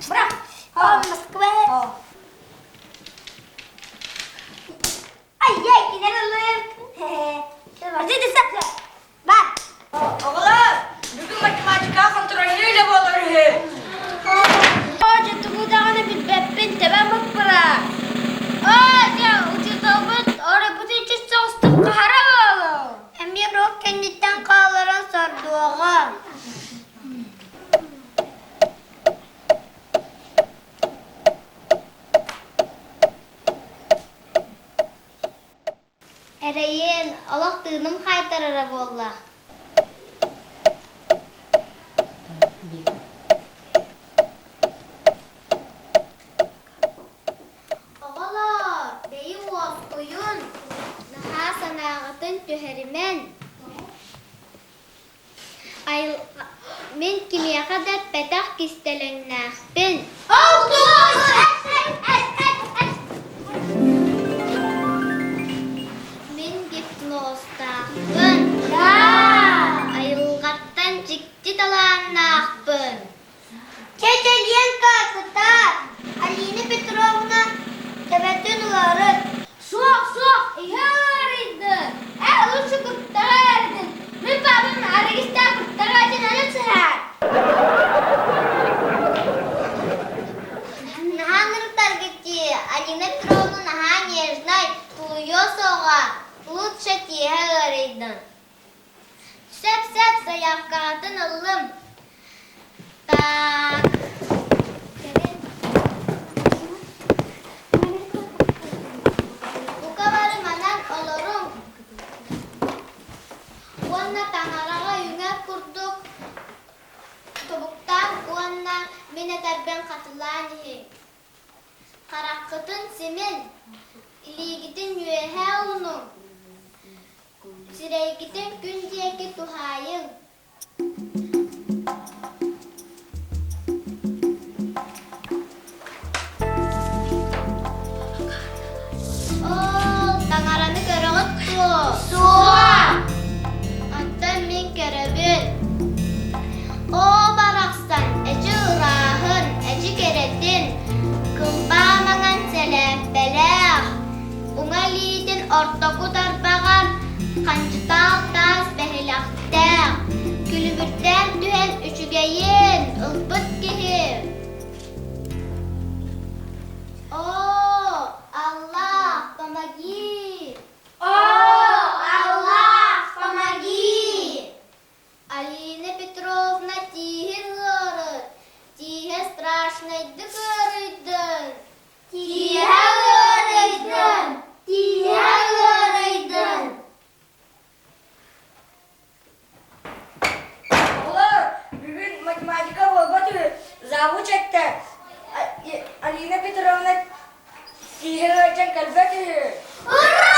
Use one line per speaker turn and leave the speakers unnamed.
Бырах! Москва! Ай-яй, кинер ыллыыр. Бар!
Оҕолор, бүгүн математика контрольнай үлэ буолар үһү.
Оо, дьэ тугу даҕаны билбэппин, тэбэм ыппыра. Оо, дьэ, учууталбыт оройбутун чыс соҕустук хаһара буолуо. Эмиэ уруок кэнниттэн хаалларан сордуоҕа. Эрэйиэн, олох тыыным хаайтарара буолла. Оҕолоор, бэйи уоскуйун, наһаа санааҕытын түһэримэн. Мин кимиэхэ да эппэтэх кистэлэҥнээхпин. Мин гипнозтаахпын. Айылҕаттан дьикти талааннаахпын. Тетя Ленка кытаат! Алина Петровна төбөтүн ыарыт. Суох, суох, иһэ ыарыйды. Ээ, лучше куртаҕа ыарыйдын. Мин папам арыгыстаах куртаҕа этин аны сыһаар. Наһаа ынырыктаргыт дии. Алина Петровна наһаа нежнай, тулуйуо суоҕа. Лучше тииһэ ыарыйдын. Сөп-сөп, заявкаҕытын ыллым. Так. Бука бары манан олоруҥ. Уонна таҥараҕа үҥэр курдук тобуктаан уонна мин этэрбин хатылаан иһиҥ. Хараххытын симин, илиигитин үөһэ уунуҥ. Сирэйгитин күн диэки туһаайыҥ. Оо, таҥараны көрөҕүт дуо? Суох! Оттон мин көрөбүн. Оо, барахсан, эчи ырааһын, эчи кэрэтин, кылбаа маҥан сэлээппэлээх, Уҥа илиитин ортоку тарбаҕар ханчытаал таас бэһилэхтээх, күлүмүрдээн түһэн үчүгэйин ылбыт киһи. Оо, Аллах, помоги! Оо, Аллах, помоги! Алина Петровна тииһин ыарыт, тииһэ страшнайдык ыарыйдын. Тииһэ ыарыйдын! Тииһэ ыарыйдын!
Оҕолор, бүгүн математика буолбат үһү. Завуч эттэ. Алина Петровна тииһэ ыалдьан кэлбэт үһү.
Ура!